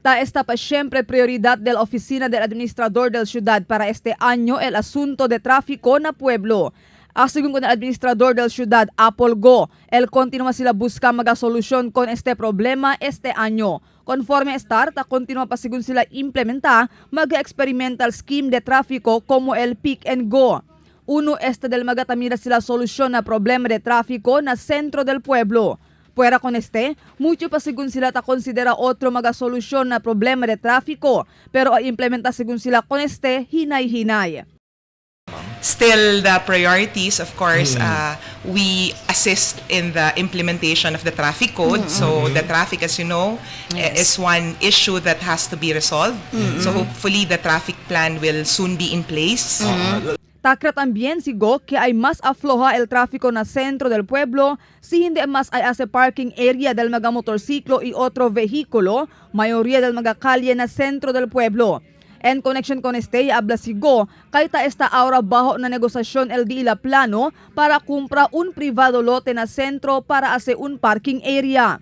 Ta esta pa siempre prioridad del oficina del administrador del ciudad para este año el asunto de tráfico na pueblo. Según con el administrador del ciudad, Apple Go, el continúa sila busca maga solusyon con este problema este año. Conforme estar, ta continúa pa según sila implementa maga experimental scheme de tráfico como el pick and go. Uno este del magatamira sila solusyon na problema de tráfico na centro del pueblo. Puera con este, mucho pa según sila ta considera otro maga solusyon na problema de tráfico, pero ay implementa según sila con este hinay-hinay. Still the priorities, of course, we assist in the implementation of the traffic code. So the traffic, as you know, is one issue that has to be resolved. So hopefully the traffic plan will soon be in place. Ta cree también si Go que hay más afloja el tráfico na centro del pueblo si hindi mas ay hace parking area del mga motorsiklo y otro vehículo, mayoría del mga kalye na centro del pueblo. En connection con este, habla si Go, kay ta esta ahora bajo na negosasyon el di ila plano para kumpra un privado lote na centro para hacer un parking area.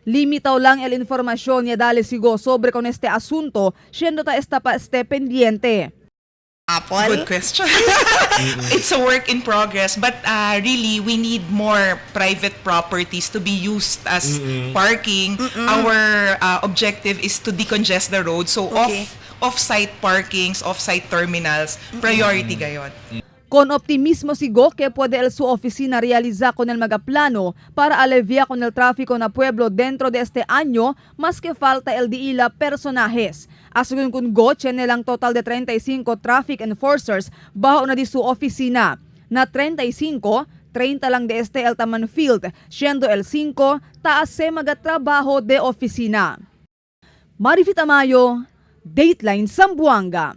Limitaw lang el informasyon niya dale si Go sobre con este asunto, siendo ta esta pa este pendiente. Apple? Good question. It's a work in progress, but really we need more private properties to be used as parking. Our objective is to decongest the road, so off-site parkings, off-site terminals, priority gayon. Con optimismo si Go que puede el su oficina realizar con el magaplano para aliviar con el tráfico na pueblo dentro de este año, más que falta el diila personajes. Asegun con Go, tiene lang total de 35 traffic enforcers bajo na di su oficina. Na 35, 30 lang de este el taman field, siendo el 5 taas se magatrabaho de oficina. Marifita Tamayo, Dateline Zamboanga.